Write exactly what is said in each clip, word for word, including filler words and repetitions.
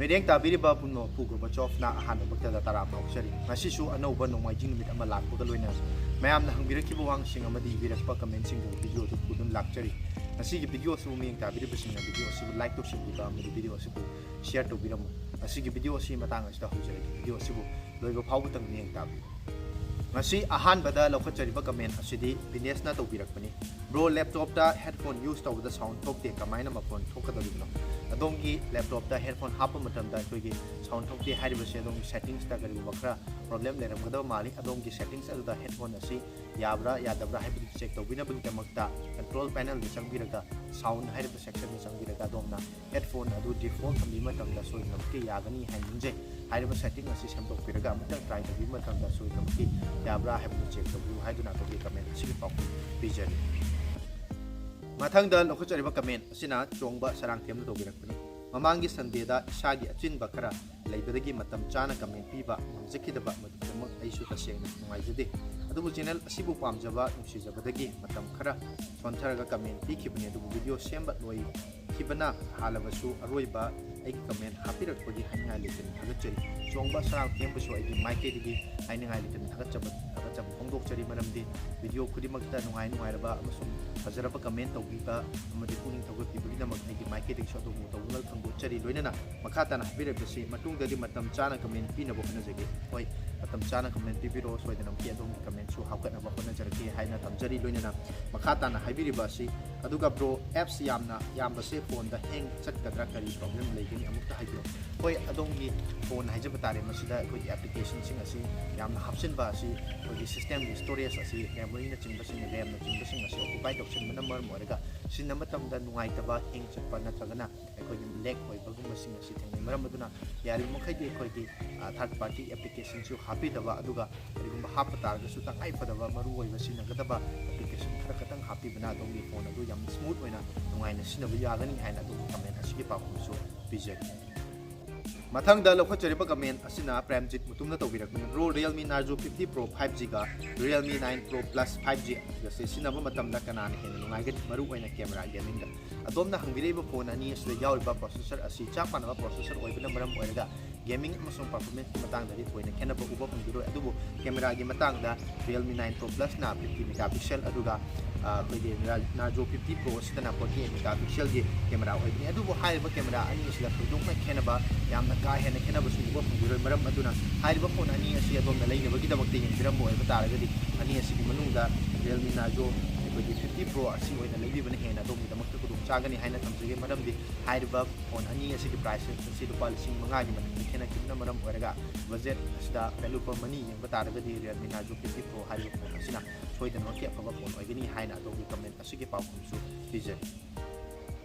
ꯃꯤꯠꯌꯦꯡ ꯇꯥꯕꯤꯔꯤꯕ ꯄꯨꯝꯅꯃꯛꯄꯨ ꯒꯣꯔꯕꯥꯆꯣꯐꯅ ꯑꯍꯥꯟꯕꯃꯛꯇꯗ ꯇꯔꯥꯝꯅ ꯑꯣꯛꯆꯔꯤ꯫ ꯉꯁꯤꯁꯨ ꯑꯅꯧꯕ ꯅꯣꯡꯃꯥꯏꯖꯤꯡ ꯅꯨꯃꯤꯠ ꯑꯃ ꯂꯥꯛꯄꯒ ꯂꯣꯏꯅꯅ ꯃꯌꯥꯝꯅ ꯍꯪꯕꯤꯔꯛꯈꯤꯕ ꯋꯥꯍꯪꯁꯤꯡ ꯑꯃꯗꯤ ꯏꯕꯤꯔꯛꯄ ꯀꯃꯦꯟꯁꯤꯡꯗꯨ ꯚꯤꯗꯤꯑꯣ ꯑꯗꯨ ꯄꯨꯗꯨꯅ ꯂꯥꯛꯆꯔꯤ꯫ ꯉꯁꯤꯒꯤ ꯚꯤꯗꯤꯑꯣ ꯑꯁꯤꯕꯨ ꯃꯤꯠꯌꯦꯡ ꯇꯥꯕꯤꯔꯤꯕꯁꯤꯡꯅ ꯚꯤꯗꯤꯑꯣ ꯑꯁꯤꯕꯨ ꯂꯥꯏꯛ ꯇꯧꯁꯤꯟꯕꯤꯕ ꯑꯃꯗꯤ ꯚꯤꯗꯤꯑꯣ ꯑꯁꯤꯕꯨ ꯁꯤꯌꯔ ꯇꯧꯕꯤꯔꯝꯃꯨ꯫ ꯉꯁꯤꯒꯤ ꯚꯤꯗꯤꯑꯣ ꯑꯁꯤ ꯃꯇꯥꯡ ꯑꯁꯤꯗ ꯍꯧꯖꯔꯒꯦ꯫ ꯚꯤꯗꯤꯑꯣ ꯑꯁꯤꯕꯨ ꯂꯣꯏꯕ ꯐꯥꯎꯕꯇꯪ ꯃꯤꯠꯌꯦꯡ ꯇꯥꯕꯤꯌꯨ꯫ ꯉꯁꯤ ꯑꯍꯥꯟꯕꯗ ꯂꯧꯈꯠꯆꯔꯤꯕ ꯀꯃꯦꯟ ꯑꯁꯤꯗꯤ ꯕꯤꯅꯦꯁꯅ ꯇꯧꯕꯤꯔꯛꯄꯅꯤ꯫ "ꯕ꯭ꯔꯣ, ꯂꯦꯞꯇꯣꯞꯇ ꯍꯦꯗꯐꯣꯟ ꯌꯨꯁ ꯇꯧꯕꯗ ꯁꯥꯎꯟ ꯊꯣꯛꯇꯦ, ꯀꯃꯥꯏꯅ ꯃꯈꯣꯟ ꯊꯣꯛꯀꯗꯧꯔꯤꯕꯅꯣ?" ꯑꯗꯣꯝꯒꯤ ꯂꯦꯞꯇꯣꯞꯇ ꯍꯦꯗꯐꯣꯟ ꯍꯥꯞꯄ ꯃꯇꯝꯗ ꯑꯩꯈꯣꯏꯒꯤ ꯁꯥꯎꯟ ꯊꯣꯛꯇꯦ ꯍꯥꯏꯔꯤꯕꯁꯦ ꯑꯗꯣꯝꯒꯤ ꯁꯦꯇꯤꯡꯁꯇ ꯀꯔꯤꯒꯨꯝꯕ ꯈꯔ ꯄ꯭ꯔꯣꯕ꯭ꯂꯦꯝ ꯂꯩꯔꯝꯒꯗꯕ ꯃꯥꯜꯂꯤ꯫ ꯑꯗꯣꯝꯒꯤ ꯁꯦꯇꯤꯡꯁ ꯑꯗꯨꯗ ꯍꯦꯗꯐꯣꯟ ꯑꯁꯤ ꯌꯥꯕ꯭ꯔꯥ ꯌꯥꯗꯕ꯭ꯔꯥ ꯍꯥꯏꯕꯗꯨ ꯆꯦꯛ ꯇꯧꯕꯤꯅꯕꯒꯤꯗꯃꯛꯇ ꯀꯟꯇ꯭ꯔꯣꯜ ꯄꯦꯅꯦꯜꯗ ꯆꯪꯕꯤꯔꯒ ꯁꯥꯎꯟ ꯍꯥꯏꯔꯤꯕ ꯁꯦꯛꯁꯟꯗ ꯆꯪꯕꯤꯔꯒ ꯑꯗꯣꯝꯅ ꯍꯦꯗꯐꯣꯟ ꯑꯗꯨ ꯗꯤꯐꯣꯜꯠ ꯊꯝꯕꯤꯕ ꯃꯇꯝꯗ ꯁꯣꯏꯗꯅꯃꯛꯀꯤ ꯌꯥꯒꯅꯤ ꯍꯥꯏꯅ ꯅꯤꯡꯖꯩ꯫ ꯍꯥꯏꯔꯤꯕ ꯁꯦꯇꯤꯡ ꯑꯁꯤ ꯁꯦꯝꯗꯣꯛꯄꯤꯔꯒ ꯑꯃꯨꯛꯇꯪ ꯇ꯭ꯔꯥꯏ ꯇꯧꯕꯤꯕ ꯃꯇꯝꯗ ꯁꯣꯏꯗꯅꯃꯛꯀꯤ ꯌꯥꯕ꯭ꯔꯥ ꯍꯥꯏꯕꯗꯨ ꯆꯦꯛ ꯇꯧꯕꯤꯌꯨ ꯍꯥꯏꯗꯨꯅ ꯑꯩꯈꯣꯏꯒꯤ ꯀꯃꯦꯟ ꯑꯁꯤꯒꯤ ꯄꯥꯎꯈꯨꯝ ꯄꯤꯖꯔꯤ꯫ ꯃꯊꯪꯗ ꯂꯧꯈꯠꯆꯔꯤꯕ ꯀꯃꯦꯟ ꯑꯁꯤꯅ ꯆꯣꯡꯕ ꯁꯔꯥꯡꯊꯦꯝꯅ ꯇꯧꯕꯤꯔꯛꯄꯅꯤ꯫ "ꯃꯃꯥꯡꯒꯤ ꯁꯟꯗꯦꯗ ꯏꯁꯥꯒꯤ ꯑꯆꯤꯟꯕ ꯈꯔ ꯂꯩꯕꯗꯒꯤ ꯃꯇꯝ ꯆꯥꯅ ꯀꯃꯦꯟ ꯄꯤꯕ ꯉꯝꯖꯈꯤꯗꯕ ꯃꯗꯨꯒꯤꯗꯃꯛ ꯑꯩꯁꯨ ꯇꯁꯦꯡꯅ ꯅꯨꯡꯉꯥꯏꯖꯗꯦ꯫ ꯑꯗꯨꯕꯨ ꯆꯦꯅꯦꯜ ꯑꯁꯤꯕꯨ ꯄꯥꯝꯖꯕ ꯅꯨꯡꯁꯤꯖꯕꯗꯒꯤ ꯃꯇꯝ ꯈꯔ ꯁꯣꯟꯊꯔꯒ ꯀꯃꯦꯟ ꯄꯤꯈꯤꯕꯅꯤ, ꯑꯗꯨꯕꯨ ꯚꯤꯗꯤꯑꯣ ꯁꯦꯝꯕ ꯂꯣꯏꯈꯤꯕꯅ ꯍꯥꯜꯂꯕꯁꯨ ꯑꯔꯣꯏꯕ ꯑꯩꯒꯤ ꯀꯃꯦꯟ ꯍꯥꯞꯄꯤꯔꯛꯄꯒꯤ ꯍꯥꯏꯅꯤꯡꯉꯥꯏ ꯂꯩꯇꯅ ꯊꯥꯒꯠꯆꯔꯤ꯫ ꯆꯣꯡꯕ ꯁꯔꯥꯡꯊꯦꯝꯕꯨꯁꯨ ꯑꯩꯒꯤ ꯃꯥꯏꯀꯩꯗꯒꯤ ꯍꯥꯏꯅꯤꯡꯉꯥꯏ ꯂꯩꯇꯅ ꯊꯥꯒꯠꯆꯕ ꯊꯥꯒꯠꯆꯕ ꯐꯣꯡꯗꯣꯛꯆꯔꯤ꯫ ꯃꯔꯝꯗꯤ ꯚꯤꯗꯤꯑꯣ ꯈꯨꯗꯤꯡꯃꯛꯇ ꯅꯨꯡꯉꯥꯏ ꯅꯨꯡꯉꯥꯏꯔꯕ ꯑꯃꯁꯨꯡ ꯐꯖꯔꯕ ꯀꯃꯦꯟ ꯇꯧꯕꯤꯕ ꯑꯃꯗꯤ ꯄꯨꯛꯅꯤꯡ ꯊꯧꯒꯠꯄꯤꯕꯒꯤꯗꯃꯛ ꯑꯩꯒꯤ ꯃꯥꯏꯀꯩꯗꯒꯤꯁꯨ ꯑꯗꯣꯝꯕꯨ ꯇꯧꯕ ꯐꯣꯡꯗꯣꯛꯆꯔꯤ꯫ ꯂꯣꯏꯅꯅ ꯃꯈꯥ ꯇꯥꯅ ꯍꯥꯏꯕꯤꯔꯛꯄꯁꯤ ꯃꯇꯨꯡꯗꯗꯤ ꯃꯇꯝ ꯆꯥꯅ ꯀꯃꯦꯟ ꯄꯤꯅꯕ ꯍꯣꯠꯅꯖꯒꯦ꯫ ꯍꯣꯏ, ꯃꯇꯝ ꯆꯥꯅ ꯀꯃꯦꯟ ꯄꯤꯕꯤꯔꯛꯑꯣ, ꯁꯣꯏꯗꯅꯃꯛꯀꯤ ꯑꯗꯣꯝꯒꯤ ꯀꯃꯦꯟꯁꯨ ꯍꯥꯞꯀꯠꯅꯕ ꯍꯣꯠꯅꯖꯔꯛꯀꯦ ꯍꯥꯏꯅ ꯊꯝꯖꯔꯤ꯫ ꯂꯣꯏꯅꯅ ꯃꯈꯥ ꯇꯥꯅ ꯍꯥꯏꯕꯤꯔꯤꯕ ꯑꯁꯤ, ꯑꯗꯨꯒ ꯕ꯭ꯔꯣ, ꯑꯦꯞꯁ ꯌꯥꯝꯅ ꯌꯥꯝꯕꯁꯦ ꯐꯣꯟꯗ ꯍꯦꯡ ꯆꯠꯀꯗ꯭ꯔꯥ, ꯀꯔꯤ ꯄ꯭ꯔꯣꯕ꯭ꯂꯦꯝ ꯂꯩꯒꯅꯤ, ꯑꯃꯨꯛꯇ ꯍꯥꯏꯕꯤꯔꯛꯑꯣ꯫ ꯍꯣꯏ, ꯑꯗꯣꯝꯒꯤ ꯐꯣꯟ ꯍꯥꯏꯖꯕ ꯇꯥꯔꯦ, ꯃꯁꯤꯗ ꯑꯩꯈꯣꯏꯒꯤ ꯑꯦꯄ꯭ꯂꯤꯀꯦꯁꯟꯁꯤꯡ ꯑꯁꯤ ꯌꯥꯝꯅ ꯍꯥꯞꯆꯤꯟꯕ ꯑꯁꯤ ꯑꯩꯈꯣꯏꯒꯤ ꯁꯤꯁꯇꯦꯝꯒꯤ ꯁ꯭ꯇꯣꯔꯦꯖ ꯑꯁꯤ, ꯃꯦꯃꯣꯔꯤꯅꯆꯤꯡꯕꯁꯤꯡ, ꯔꯦꯝꯅꯆꯤꯡꯕꯁꯤꯡ ꯑꯁꯤ ꯑꯣꯀꯨꯄꯥꯏ ꯇꯧꯁꯤꯟꯕꯅ ꯃꯔꯝ ꯑꯣꯏꯔꯒ ꯁꯤꯖꯤꯟꯅꯕ ꯃꯇꯝꯗ ꯅꯨꯡꯉꯥꯏꯇꯕ, ꯍꯦꯡ ꯆꯠꯄ ꯅꯠꯇ꯭ꯔꯒꯅ ꯑꯩꯈꯣꯏꯒꯤ ꯂꯦꯛ ꯑꯣꯏꯕꯒꯨꯝꯕꯁꯤꯡ ꯑꯁꯤ ꯊꯦꯡꯅꯩ꯫ ꯃꯔꯝ ꯑꯗꯨꯅ ꯌꯥꯔꯤꯕ ꯃꯈꯩꯗꯤ ꯑꯩꯈꯣꯏꯒꯤ, ꯑ, ꯊꯥꯔꯠ ꯄꯥꯔꯇꯤ ꯑꯦꯄ꯭ꯂꯤꯀꯦꯁꯟꯁꯨ ꯍꯥꯞꯄꯤꯗꯕ, ꯑꯗꯨꯒ ꯀꯔꯤꯒꯨꯝꯕ ꯍꯥꯞꯄ ꯇꯥꯔꯒꯁꯨ ꯇꯉꯥꯏ ꯐꯗꯕ ꯃꯔꯨ ꯑꯣꯏꯕ ꯁꯤꯖꯤꯟꯅꯒꯗꯕ ꯑꯦꯄ꯭ꯂꯤꯀꯦꯁꯟ ꯈꯔ ꯈꯛꯇꯪ ꯍꯥꯞꯄꯤꯕꯅ ꯑꯗꯣꯝꯒꯤ ꯐꯣꯟ ꯑꯗꯨ ꯌꯥꯝꯅ ꯁ꯭ꯃꯨꯠ ꯑꯣꯏꯅ ꯅꯨꯡꯉꯥꯏꯅ ꯁꯤꯖꯤꯟꯅꯕ ꯌꯥꯒꯅꯤ ꯍꯥꯏꯅ ꯑꯗꯣꯝꯒꯤ ꯀꯃꯦꯟ ꯑꯁꯤꯒꯤ ꯄꯥꯎꯈꯨꯝꯁꯨ ꯄꯤꯖꯔꯤ꯫ ꯃꯊꯪꯗ ꯂꯧꯈꯠꯆꯔꯤꯕ ꯀꯃꯦꯟ ꯑꯁꯤꯅ ꯄ꯭ꯔꯦꯝꯖꯤꯠ ꯃꯨꯇꯨꯝꯅ ꯇꯧꯕꯤꯔꯛꯄꯅꯤ꯫ Bro, Realme Narzo fifty Pro five G ꯒ Realme nine Pro Plus five G ꯒꯁꯦ ꯁꯤꯖꯤꯟꯅꯕ ꯃꯇꯝꯗ ꯀꯅꯥꯅ ꯍꯦꯟꯅ ꯅꯨꯡꯉꯥꯏꯒꯅꯤ, ꯃꯔꯨꯑꯣꯏꯅ ꯀꯦꯃꯦꯔꯥ ꯒꯦꯃꯤꯡꯗ? ꯑꯗꯣꯝꯅ ꯍꯪꯕꯤꯔꯛꯏꯕ ꯐꯣꯟ ꯑꯅꯤ ꯑꯁꯤꯗ ꯌꯥꯎꯔꯤꯕ ꯄ꯭ꯔꯣꯁꯦꯁꯔ ꯑꯁꯤ ꯆꯞ ꯃꯥꯟꯅꯕ ꯄ꯭ꯔꯣꯁꯦꯁꯔ ꯑꯣꯏꯕꯅ ꯃꯔꯝ ꯑꯣꯏꯔꯒ ꯒꯦꯃꯤꯡ ꯑꯃꯁꯨꯡ ꯄꯔꯐꯣꯔꯃꯦꯟꯁꯀꯤ ꯃꯇꯥꯡꯗꯗꯤ ꯊꯣꯏꯅ ꯈꯦꯠꯅꯕ ꯎꯕ ꯐꯪꯈꯤꯔꯣꯏ꯫ ꯑꯗꯨꯕꯨ ꯀꯦꯃꯦꯔꯥꯒꯤ ꯃꯇꯥꯡꯗ Realme nine Pro Plus ꯅ fifty megapixel, ꯑꯗꯨꯒ ꯑꯩꯈꯣꯏꯒꯤ Narzo fifty Pro ꯑꯁꯤꯗꯅ forty eight megapixel ꯒꯤ ꯀꯦꯃꯦꯔꯥ ꯑꯣꯏꯕꯅꯤ꯫ ꯑꯗꯨꯕꯨ ꯍꯥꯏꯔꯤꯕ ꯀꯦꯃꯦꯔꯥ ꯑꯅꯤ ꯑꯁꯤꯗ ꯊꯣꯏꯗꯣꯛꯅ ꯈꯦꯠꯅꯕ ꯌꯥꯝꯅ ꯀꯥ ꯍꯦꯟꯅ ꯈꯦꯠꯅꯕꯁꯨ ꯎꯕ ꯐꯪꯕꯤꯔꯣꯏ꯫ ꯃꯔꯝ ꯑꯗꯨꯅ ꯍꯥꯏꯔꯤꯕ ꯐꯣꯟ ꯑꯅꯤ ꯑꯁꯤ ꯑꯗꯣꯝꯅ ꯂꯩꯅꯕꯒꯤꯗꯃꯛꯇ ꯌꯦꯡꯕꯤꯔꯝꯕ ꯑꯣꯏꯕ ꯇꯥꯔꯒꯗꯤ, ꯑꯅꯤ ꯑꯁꯤꯒꯤ ꯃꯅꯨꯡꯗ Realme Narzo ꯑꯩꯈꯣꯏꯒꯤ fifty Pro ꯑꯁꯤ ꯑꯣꯏꯅ ꯂꯩꯕꯤꯕꯅ ꯍꯦꯟꯅ ꯑꯗꯣꯝꯒꯤꯗꯃꯛꯇ ꯈꯨꯗꯣꯡ ꯆꯥꯒꯅꯤ ꯍꯥꯏꯅ ꯊꯝꯖꯒꯦ꯫ ꯃꯔꯝꯗꯤ ꯍꯥꯏꯔꯤꯕ ꯐꯣꯟ ꯑꯅꯤ ꯑꯁꯤꯒꯤ price range ꯑꯁꯤ ꯂꯨꯄꯥ ꯂꯤꯁꯤꯡ ꯃꯉꯥꯒꯤ ꯃꯊꯛꯇ ꯈꯦꯠꯅꯈꯤꯕꯅ ꯃꯔꯝ ꯑꯣꯏꯔꯒ, budget ꯑꯁꯤꯗ value for money ꯌꯦꯡꯕ ꯇꯥꯔꯒꯗꯤ Realme Narzo fifty Pro ꯍꯥꯏꯔꯤꯕ ꯐꯣꯟ ꯑꯁꯤꯅ ꯁꯣꯏꯗꯅꯃꯛꯀꯤ ꯑꯐꯕ ꯐꯣꯟ ꯑꯣꯏꯒꯅꯤ ꯍꯥꯏꯅ ꯑꯗꯣꯝꯒꯤ ꯀꯃꯦꯟ ꯑꯁꯤꯒꯤ ꯄꯥꯎꯈꯨꯝꯁꯨ ꯄꯤꯖꯔꯤ꯫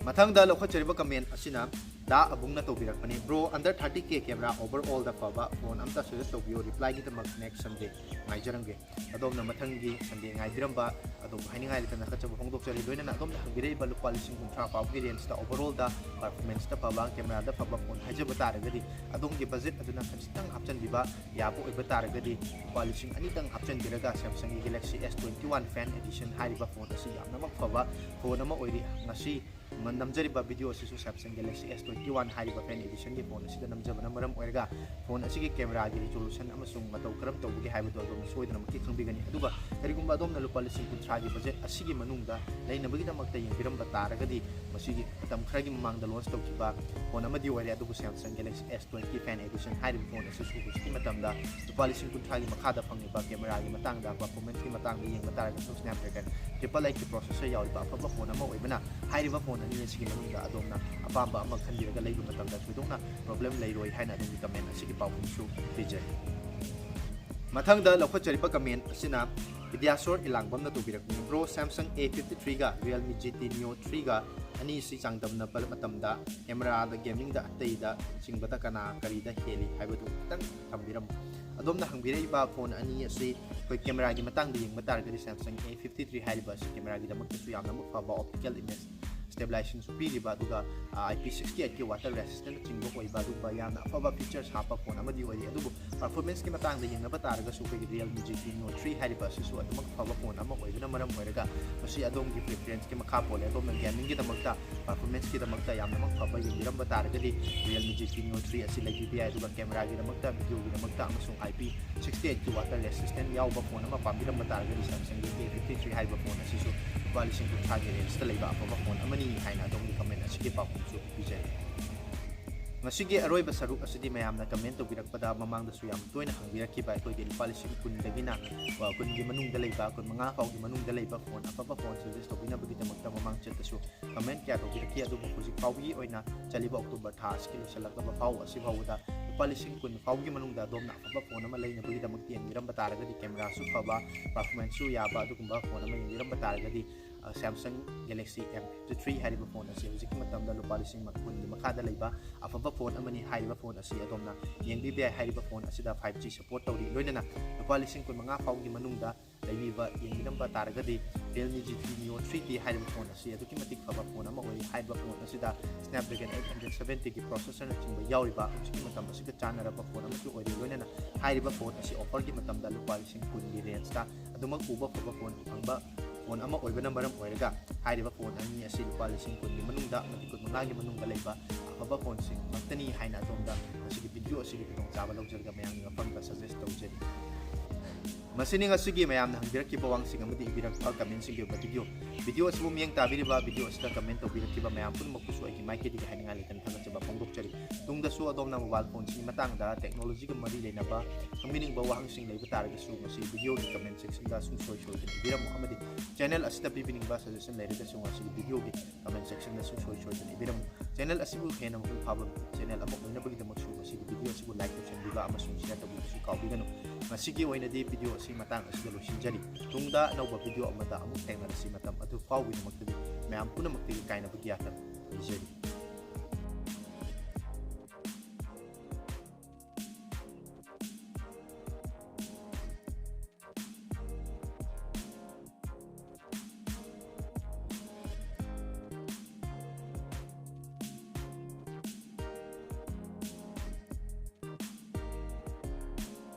ꯃꯊꯪꯗ ꯂꯧꯈꯠꯆꯔꯤꯕ ꯀꯃꯦꯟ ꯑꯁꯤꯅ ꯗꯥ ꯑꯕꯨꯡꯅ ꯇꯧꯕꯤꯔꯛꯄꯅꯤ꯫ Bro, under thirty K camera overall ꯗ ꯐꯕ ꯐꯣꯟ ꯑꯝꯇ suggest ꯇꯧꯕꯤꯌꯣ꯫ Reply ꯒꯤꯗꯃꯛ next Sunday ꯉꯥꯏꯖꯔꯝꯒꯦ꯫ ꯑꯗꯣꯝꯅ ꯃꯊꯪꯒꯤ Sunday ꯉꯥꯏꯕꯤꯔꯝꯕ ꯑꯗꯣꯝꯕꯨ ꯍꯥꯏꯅꯤꯡꯉꯥꯏ ꯂꯩꯇꯅ ꯊꯥꯒꯠꯆꯕ ꯐꯣꯡꯗꯣꯛꯆꯔꯤ꯫ ꯂꯣꯏꯅꯅ ꯑꯗꯣꯝꯅ ꯍꯪꯕꯤꯔꯛꯏꯕ ꯂꯨꯄꯥ ꯂꯤꯁꯤꯡ ꯀꯨꯟꯊ꯭ꯔꯥ ꯐꯥꯎꯕꯒꯤ range ꯇ overall ꯗ performance ꯇ ꯐꯕ, camera ꯗ ꯐꯕ ꯐꯣꯟ ꯍꯥꯏꯖꯕ ꯇꯥꯔꯒꯗꯤ, ꯑꯗꯣꯝꯒꯤ budget ꯑꯗꯨꯅ ꯈꯖꯤꯛꯇꯪ ꯍꯥꯞꯆꯤꯟꯕꯤꯕ ꯌꯥꯕ ꯑꯣꯏꯕ ꯇꯥꯔꯒꯗꯤ, ꯂꯨꯄꯥ ꯂꯤꯁꯤꯡ ꯑꯅꯤꯗꯪ ꯍꯥꯞꯆꯤꯟꯕꯤꯔꯒ Samsung ꯒꯤ Galaxy S twenty one Fan Edition ꯍꯥꯏꯔꯤꯕ ꯐꯣꯟ ꯑꯁꯤ ꯌꯥꯝꯅꯃꯛ ꯐꯕ ꯐꯣꯟ ꯑꯃ ꯑꯣꯏꯔꯤ꯫ ꯉꯁꯤ ꯅꯝꯖꯔꯤꯕ video ꯑꯁꯤꯁꯨ Samsung Galaxy S twenty one ꯍꯥꯏꯔꯤꯕ Fan Edition ꯒꯤ ꯐꯣꯟ ꯑꯁꯤꯗ ꯅꯝꯖꯕꯅ ꯃꯔꯝ ꯑꯣꯏꯔꯒ, ꯐꯣꯟ ꯑꯁꯤꯒꯤ camera ꯒꯤ resolution ꯑꯃꯁꯨꯡ ꯃꯇꯧ ꯀꯔꯝ ꯇꯧꯕꯒꯦ ꯍꯥꯏꯕꯗꯨ ꯑꯗꯣꯝꯅ ꯁꯣꯏꯗꯅꯃꯛꯀꯤ ꯈꯪꯕꯤꯒꯅꯤ꯫ ꯑꯗꯨꯒ ꯀꯔꯤꯒꯨꯝꯕ ꯑꯗꯣꯝꯅ ꯂꯨꯄꯥ ꯂꯤꯁꯤꯡ ꯀꯨꯟꯊ꯭ꯔꯥꯒꯤ budget ꯑꯁꯤꯒꯤ ꯃꯅꯨꯡꯗ ꯂꯩꯅꯕꯒꯤꯗꯃꯛꯇ ꯌꯦꯡꯕꯤꯔꯝꯕ ꯇꯥꯔꯒꯗꯤ, ꯃꯁꯤꯒꯤ ꯃꯇꯝ ꯈꯔꯒꯤ ꯃꯃꯥꯡꯗ launch ꯇꯧꯈꯤꯕ ꯐꯣꯟ ꯑꯃꯗꯤ ꯑꯣꯏꯔꯦ꯫ ꯑꯗꯨꯕꯨ Samsung Galaxy S twenty Fan Edition ꯍꯥꯏꯔꯤꯕ ꯐꯣꯟ ꯑꯁꯤꯁꯨ ꯍꯧꯖꯤꯛꯀꯤ ꯃꯇꯝꯗ ꯂꯨꯄꯥ ꯂꯤꯁꯤꯡ ꯀꯨꯟꯊ꯭ꯔꯥꯒꯤ ꯃꯈꯥꯗ ꯐꯪꯂꯤꯕ camera ꯒꯤ ꯃꯇꯥꯡꯗ, performance ꯀꯤ ꯃꯇꯥꯡꯗ ꯌꯦꯡꯕ ꯇꯥꯔꯒꯁꯨ Snapdragon triple eight ꯒꯤ processor ꯌꯥꯎꯔꯤꯕ ꯑꯐꯕ ꯐꯣꯟ ꯑꯃ ꯑꯣꯏꯕꯅ, ꯍꯥꯏꯔꯤꯕ ꯐꯣꯟ ꯑꯅꯤ ꯑꯁꯤꯒꯤ ꯃꯅꯨꯡꯗ ꯑꯗꯣꯝꯅ ꯑꯄꯥꯝꯕ ꯑꯃ ꯈꯟꯕꯤꯔꯒ ꯂꯩꯕ ꯃꯇꯝꯗ ꯊꯣꯏꯗꯣꯛꯅ problem ꯂꯩꯔꯣꯏ ꯍꯥꯏꯅ ꯑꯗꯣꯝꯒꯤ comment ꯑꯁꯤꯒꯤ ꯄꯥꯎꯈꯨꯝꯁꯨ ꯄꯤꯖꯔꯤ꯫ ꯃꯊꯪꯗ ꯂꯧꯈꯠꯆꯔꯤꯕ comment ꯑꯁꯤꯅ ꯕꯤꯗ꯭ꯌꯥꯁꯣꯔ ꯏꯂꯥꯡꯕꯝꯅ ꯇꯧꯕꯤꯔꯛꯄꯅꯤ꯫ Bro, Samsung A fifty three ꯒ Realme G T Neo three ꯒ ꯑꯅꯤꯁꯤ ꯆꯥꯡꯗꯝꯅꯕ ꯃꯇꯝꯗ camera ꯗ, gaming ꯗ, ꯑꯇꯩꯗ ꯆꯤꯡꯕꯗ ꯀꯅꯥ ꯀꯔꯤꯗ ꯍꯦꯜꯂꯤ ꯍꯥꯏꯕꯗꯨ ꯈꯤꯇꯪ ꯊꯝꯕꯤꯔꯝꯃꯨ꯫ ꯑꯗꯣꯝꯅ ꯍꯪꯕꯤꯔꯛꯏꯕ ꯐꯣꯟ ꯑꯅꯤ ꯑꯁꯤ ꯑꯩꯈꯣꯏ camera ꯒꯤ ꯃꯇꯥꯡꯗ ꯌꯦꯡꯕ ꯇꯥꯔꯒꯗꯤ, Samsung A fifty three ꯍꯥꯏꯔꯤꯕ ꯑꯁꯤ camera ꯒꯤꯗꯃꯛꯇꯁꯨ ꯌꯥꯝꯅꯃꯛ ꯐꯕ optical image ꯁ꯭ꯇꯦꯕꯤꯂꯥꯏꯖꯦꯁꯟꯁꯨ ꯄꯤꯔꯤꯕ, ꯑꯗꯨꯒ ꯑꯥꯏ ꯄꯤ ꯁꯤꯛꯁꯇꯤ ꯑꯩꯠꯀꯤ ꯋꯥꯇꯔ ꯔꯦꯁꯤꯁꯇꯦꯟꯅꯆꯤꯡꯕ ꯑꯣꯏꯕ, ꯑꯗꯨꯒꯨꯝꯕ ꯌꯥꯝꯅ ꯑꯐꯕ ꯐꯤꯆꯔꯁ ꯍꯥꯞꯄ ꯐꯣꯟ ꯑꯃꯗꯤ ꯑꯣꯏꯔꯤ꯫ ꯑꯗꯨꯕꯨ ꯄꯔꯐꯣꯔꯃꯦꯟꯁꯀꯤ ꯃꯇꯥꯡꯗ ꯌꯦꯡꯅꯕ ꯇꯥꯔꯒꯁꯨ ꯑꯩꯈꯣꯏꯒꯤ Realme G T Neo three ꯍꯥꯏꯔꯤꯕ ꯑꯁꯤꯁꯨ ꯑꯗꯨꯃꯛ ꯐꯕ ꯐꯣꯟ ꯑꯃ ꯑꯣꯏꯕꯅ ꯃꯔꯝ ꯑꯣꯏꯔꯒ ꯃꯁꯤ ꯑꯗꯣꯝꯒꯤ ꯄ꯭ꯔꯤꯐꯔꯦꯟꯁꯀꯤ ꯃꯈꯥ ꯄꯣꯜꯂꯦ꯫ ꯑꯗꯣꯝꯅ ꯒꯦꯃꯤꯡꯒꯤꯗꯃꯛꯇ, ꯄꯔꯐꯣꯔꯃꯦꯟꯁꯀꯤꯗꯃꯛꯇ ꯌꯥꯝꯅꯃꯛ ꯐꯕ ꯌꯦꯡꯕꯤꯔꯝꯕ ꯇꯥꯔꯒꯗꯤ Realme G T Neo three ꯑꯁꯤ ꯂꯩꯕꯤꯕ ꯌꯥꯏ꯫ ꯑꯗꯨꯒ ꯀꯦꯃꯦꯔꯥꯒꯤꯗꯃꯛꯇ, ꯚꯤꯗꯤꯑꯣꯒꯤꯗꯃꯛꯇ ꯑꯃꯁꯨꯡ ꯑꯥꯏ ꯄꯤ ꯁꯤꯛꯁꯇꯤ ꯑꯩꯠꯀꯤ ꯋꯥꯇꯔ ꯔꯦꯁꯤꯁꯇꯦꯟ ꯌꯥꯎꯕ ꯐꯣꯟ ꯑꯃ ꯄꯥꯝꯕꯤꯔꯝꯕ ꯇꯥꯔꯒꯗꯤ Samsung K fifty three ꯍꯥꯏꯔꯤꯕ ꯐꯣꯟ ꯑꯁꯤꯁꯨ ꯂꯨꯄꯥ ꯂꯤꯁꯤꯡ ꯀꯨꯟꯊ꯭ꯔꯥꯒꯤ ꯔꯦꯟꯖꯇ ꯂꯩꯕ ꯑꯐꯕ ꯐꯣꯟ ꯑꯃꯅꯤ ꯍꯥꯏꯅ ꯑꯗꯣꯝꯒꯤ ꯀꯃꯦꯟ ꯑꯁꯤꯒꯤ ꯄꯥꯎꯈꯨꯝꯁꯨ ꯄꯤꯖꯔꯤ꯫ ꯉꯁꯤꯒꯤ ꯑꯔꯣꯏꯕ ꯁꯔꯨꯛ ꯑꯁꯤꯗꯤ ꯃꯌꯥꯝꯅ ꯀꯃꯦꯟ ꯇꯧꯕꯤꯔꯛꯄꯗ ꯃꯃꯥꯡꯗꯁꯨ ꯌꯥꯝ ꯇꯣꯏꯅ ꯍꯪꯕꯤꯔꯛꯈꯤꯕ ꯑꯩꯈꯣꯏꯒꯤ ꯂꯨꯄꯥ ꯂꯤꯁꯤꯡ ꯀꯨꯟꯗꯒꯤꯅ, ꯑ, ꯀꯨꯟꯒꯤ ꯃꯅꯨꯡꯗ ꯂꯩꯕ, ꯀꯨꯟꯃꯉꯥ ꯐꯥꯎꯒꯤ ꯃꯅꯨꯡꯗ ꯂꯩꯕ ꯐꯣꯟ ꯑꯐꯕ ꯐꯣꯟ ꯁꯖꯦꯁ ꯇꯧꯕꯤꯅꯕꯒꯤꯗꯃꯛꯇ ꯃꯃꯥꯡ ꯆꯠꯇꯁꯨ ꯀꯃꯦꯟ ꯀꯌꯥ ꯇꯧꯕꯤꯔꯛꯈꯤ꯫ ꯑꯗꯨꯕꯨ ꯍꯧꯖꯤꯛ ꯐꯥꯎꯕꯒꯤ ꯑꯣꯏꯅ ꯆꯠꯂꯤꯕ ꯑꯣꯛꯇꯣꯕꯔ ꯊꯥ ꯑꯁꯤꯒꯤ ꯂꯣꯏꯁꯤꯜꯂꯛꯂꯕ ꯐꯥꯎꯕ ꯑꯁꯤ ꯐꯥꯎꯕꯗ ꯂꯨꯄꯥ ꯂꯤꯁꯤꯡ ꯀꯨꯟ ꯐꯥꯎꯒꯤ ꯃꯅꯨꯡꯗ ꯑꯗꯣꯝꯅ ꯑꯐꯕ ꯐꯣꯟ ꯑꯃ ꯂꯩꯅꯕꯒꯤꯗꯃꯛꯇ ꯌꯦꯡꯕꯤꯔꯝꯕ ꯇꯥꯔꯒꯗꯤ, ꯀꯦꯃꯦꯔꯥꯁꯨ ꯐꯕ, ꯄꯔꯐꯣꯔꯃꯦꯟꯁꯁꯨ ꯌꯥꯕ ꯑꯗꯨꯒꯨꯝꯕ ꯐꯣꯟ ꯑꯃ ꯌꯦꯡꯕꯤꯔꯝꯕ ꯇꯥꯔꯒꯗꯤ, ꯑ, Samsung Galaxy M fifty three ꯍꯥꯏꯔꯤꯕ ꯐꯣꯟ ꯑꯁꯤ ꯍꯧꯖꯤꯛꯀꯤ ꯃꯇꯝꯗ ꯂꯨꯄꯥ ꯂꯤꯁꯤꯡ ꯀꯨꯟꯒꯤ ꯃꯈꯥꯗ ꯂꯩꯕ ꯑꯐꯕ ꯐꯣꯟ ꯑꯃꯅꯤ꯫ ꯍꯥꯏꯔꯤꯕ ꯐꯣꯟ ꯑꯁꯤ ꯑꯗꯣꯝꯅ ꯌꯦꯡꯕꯤꯕ ꯌꯥꯏ꯫ ꯍꯥꯏꯔꯤꯕ ꯐꯣꯟ ꯑꯁꯤꯗ five G support ꯇꯧꯔꯤ꯫ ꯂꯣꯏꯅꯅ ꯂꯨꯄꯥ ꯂꯤꯁꯤꯡ ꯀꯨꯟꯃꯉꯥ ꯐꯥꯎꯒꯤ ꯃꯅꯨꯡꯗ ꯂꯩꯕꯤꯕ ꯌꯦꯡꯕꯤꯔꯝꯕ ꯇꯥꯔꯒꯗꯤ Realme G T Neo three T ꯍꯥꯏꯔꯤꯕ ꯐꯣꯟ ꯑꯁꯤ ꯑꯗꯨꯛꯀꯤ ꯃꯇꯤꯛ ꯐꯕ ꯐꯣꯟ ꯑꯃ ꯑꯣꯏ꯫ ꯍꯥꯏꯔꯤꯕ ꯐꯣꯟ ꯑꯁꯤꯗ Snapdragon eight hundred seventy ꯒꯤ ꯄ꯭ꯔꯣꯁꯦꯁꯔꯅꯆꯤꯡꯕ ꯌꯥꯎꯔꯤꯕ, ꯍꯧꯖꯤꯛꯀꯤ ꯃꯇꯝ ꯑꯁꯤꯒ ꯆꯥꯟꯅꯔꯕ ꯐꯣꯟ ꯑꯃꯁꯨ ꯑꯣꯏꯔꯤ꯫ ꯂꯣꯏꯅꯅ ꯍꯥꯏꯔꯤꯕ ꯐꯣꯟ ꯑꯁꯤ ꯑꯣꯐꯔꯒꯤ ꯃꯇꯝꯗ ꯂꯨꯄꯥ ꯂꯤꯁꯤꯡ ꯀꯨꯟꯒꯤ ꯔꯦꯟꯖꯇ ꯑꯗꯨꯃꯛ ꯎꯕ ꯐꯕ ꯐꯣꯟ ꯐꯪꯕ ꯐꯣꯟ ꯑꯃ ꯑꯣꯏꯕꯅ ꯃꯔꯝ ꯑꯣꯏꯔꯒ ꯍꯥꯏꯔꯤꯕ ꯐꯣꯟ ꯑꯅꯤ ꯑꯁꯤ ꯂꯨꯄꯥ ꯂꯤꯁꯤꯡ ꯀꯨꯟꯒꯤ ꯃꯅꯨꯡꯗ ꯑꯃꯗꯤ ꯀꯨꯟꯃꯉꯥꯒꯤ ꯃꯅꯨꯡꯗ ꯂꯩꯕ ꯑꯐꯕ ꯐꯣꯟꯁꯤꯡ ꯉꯥꯛꯇꯅꯤ ꯍꯥꯏꯅ ꯑꯗꯣꯝꯗ ꯉꯁꯤꯒꯤ ꯚꯤꯗꯤꯑꯣ ꯑꯁꯤꯒꯤ ꯈꯨꯗꯣꯡꯆꯥꯕ ꯂꯧꯖꯔꯒ ꯃꯌꯥꯝꯒꯤ ꯃꯐꯝꯗ ꯁꯖꯦꯁ ꯇꯧꯖꯔꯤ꯫ ꯃꯁꯤꯅꯤ ꯉꯁꯤꯒꯤ ꯃꯌꯥꯝꯅ ꯍꯪꯕꯤꯔꯛꯈꯤꯕ ꯋꯥꯍꯪꯁꯤꯡ ꯑꯃꯗꯤ ꯏꯕꯤꯔꯛꯄ ꯀꯃꯦꯟꯁꯤꯡꯒꯤ ꯑꯣꯏꯕ ꯚꯤꯗꯤꯑꯣ꯫ ꯚꯤꯗꯤꯑꯣ ꯑꯁꯤꯕꯨ ꯃꯤꯠꯌꯦꯡ ꯇꯥꯕꯤꯔꯤꯕ, ꯚꯤꯗꯤꯑꯣ ꯑꯁꯤꯗ ꯀꯃꯦꯟ ꯇꯧꯕꯤꯔꯛꯈꯤꯕ ꯃꯌꯥꯝ ꯄꯨꯝꯅꯃꯛꯄꯨꯁꯨ ꯑꯩꯒꯤ ꯃꯥꯏꯀꯩꯗꯒꯤ ꯍꯥꯏꯅꯤꯡꯉꯥꯏ ꯂꯩꯇꯅ ꯊꯥꯒꯠꯆꯕ ꯐꯣꯡꯗꯣꯛꯆꯔꯤ꯫ ꯇꯨꯡꯗꯁꯨ ꯑꯗꯣꯝꯅ ꯃꯣꯕꯥꯏꯜ ꯐꯣꯟꯁꯤꯒꯤ ꯃꯇꯥꯡꯗ ꯇꯦꯛꯅꯣꯂꯣꯖꯤꯒ ꯃꯔꯤ ꯂꯩꯅꯕ ꯈꯪꯕꯤꯅꯤꯡꯕ ꯋꯥꯍꯪꯁꯤꯡ ꯂꯩꯕ ꯇꯥꯔꯒꯁꯨ ꯉꯁꯤ ꯚꯤꯗꯤꯑꯣꯒꯤ ꯀꯃꯦꯟ ꯁꯦꯛꯁꯟꯗ ꯁꯨꯡꯁꯣꯏ ꯁꯣꯏꯗꯅ ꯏꯕꯤꯔꯝꯃꯨ, ꯑꯃꯗꯤ ꯆꯦꯅꯦꯜ ꯑꯁꯤꯗ ꯄꯤꯕꯤꯅꯤꯡꯕ ꯁꯖꯦꯁꯟ ꯂꯩꯔꯒꯁꯨ ꯉꯁꯤꯒꯤ ꯚꯤꯗꯤꯑꯣꯒꯤ ꯀꯃꯦꯟ ꯁꯦꯛꯁꯟꯗ ꯁꯨꯡꯁꯣꯏ ꯁꯣꯏꯗꯅ ꯏꯕꯤꯔꯝꯃꯨ꯫ ꯆꯦꯅꯦꯜ ꯑꯁꯤꯕꯨ ꯍꯦꯟꯅ ꯃꯄꯨꯡ ꯐꯥꯕ ꯆꯦꯅꯦꯜ ꯑꯃ ꯑꯣꯏꯅꯕꯒꯤꯗꯃꯛꯁꯨ ꯉꯁꯤꯒꯤ ꯚꯤꯗꯤꯑꯣ ꯑꯁꯤꯕꯨ ꯂꯥꯏꯛ ꯇꯧꯁꯟꯕꯤꯕ ꯑꯃꯁꯨꯡ ꯁꯤꯌꯔ ꯇꯧꯕꯤꯕꯁꯨ ꯀꯥꯎꯕꯤꯒꯅꯨ꯫ ꯉꯁꯤꯒꯤ ꯑꯣꯏꯅꯗꯤ ꯚꯤꯗꯤꯑꯣ ꯑꯁꯤ ꯃꯇꯥꯡ ꯑꯁꯤꯗ ꯂꯣꯏꯁꯤꯟꯖꯔꯤ꯫ ꯇꯨꯡꯗ ꯑꯅꯧꯕ ꯚꯤꯗꯤꯑꯣ ꯑꯃꯗ ꯑꯃꯨꯛ ꯊꯦꯡꯅꯔꯁꯤ꯫ ꯃꯇꯝ ꯑꯗꯨ ꯐꯥꯎꯕꯒꯤꯗꯃꯛꯇꯗꯤ ꯃꯌꯥꯝ ꯄꯨꯝꯅꯃꯛꯇꯒꯤ ꯀꯥꯏꯅꯕꯒꯤ ꯌꯥꯊꯪ ꯅꯤꯖꯔꯤ꯫